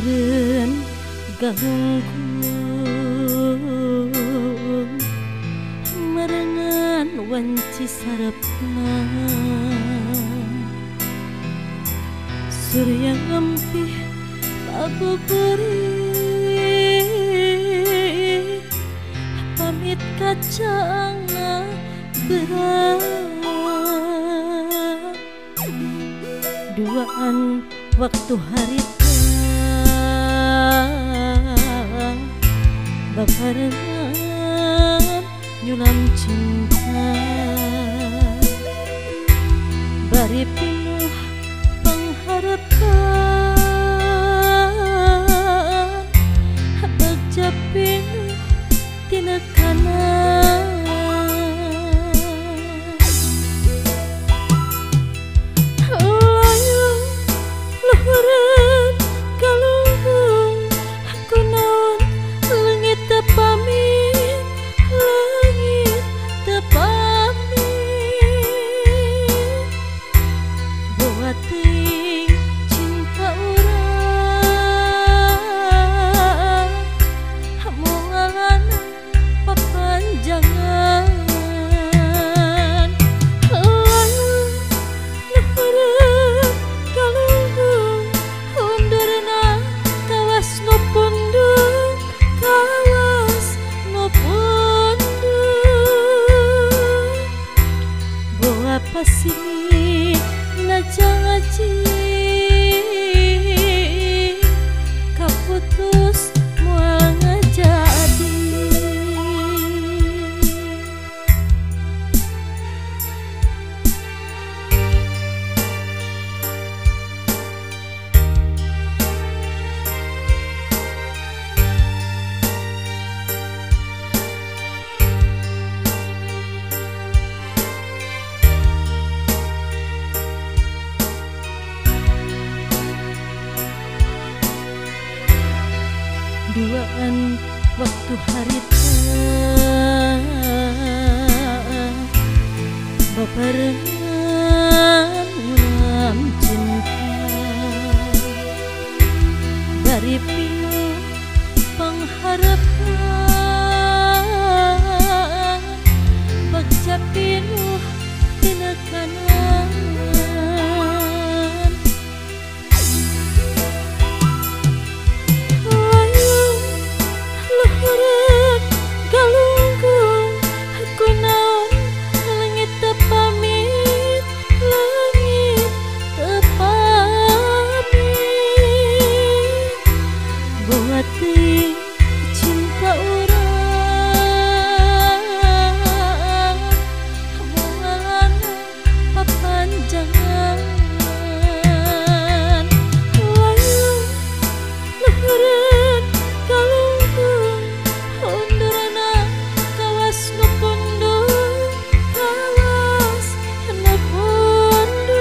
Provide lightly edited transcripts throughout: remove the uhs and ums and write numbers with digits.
Luhureun galunggung merengan wanci sarepna surya ngempih pabuburit pamit kacangna berat duaan waktu harita babarengan nyulam cinta bari pinuh pengharapan bagja pinuh tinekanan layung luhureun galunggung kunaon leungit teu pamit leungit teu pamit boa teuing cinta urang moalana papanjangan layung luhureun galunggung undurna kawas nu pundung kawas nu pundung boa pasini najangaji kaputus moal ngajadi. Duaan waktu harita babarengan nyulam cinta bari pinuh pengharapan bagja pinuh tinekanan luhureun galunggung kunaon leungit teu pamit leungit teu pamit boa teuing cinta urang moalana papanjangan layung luhureun galunggung undurna kawas nu pundung kawas nu pundung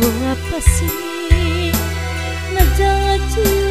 boa pasini najangaji.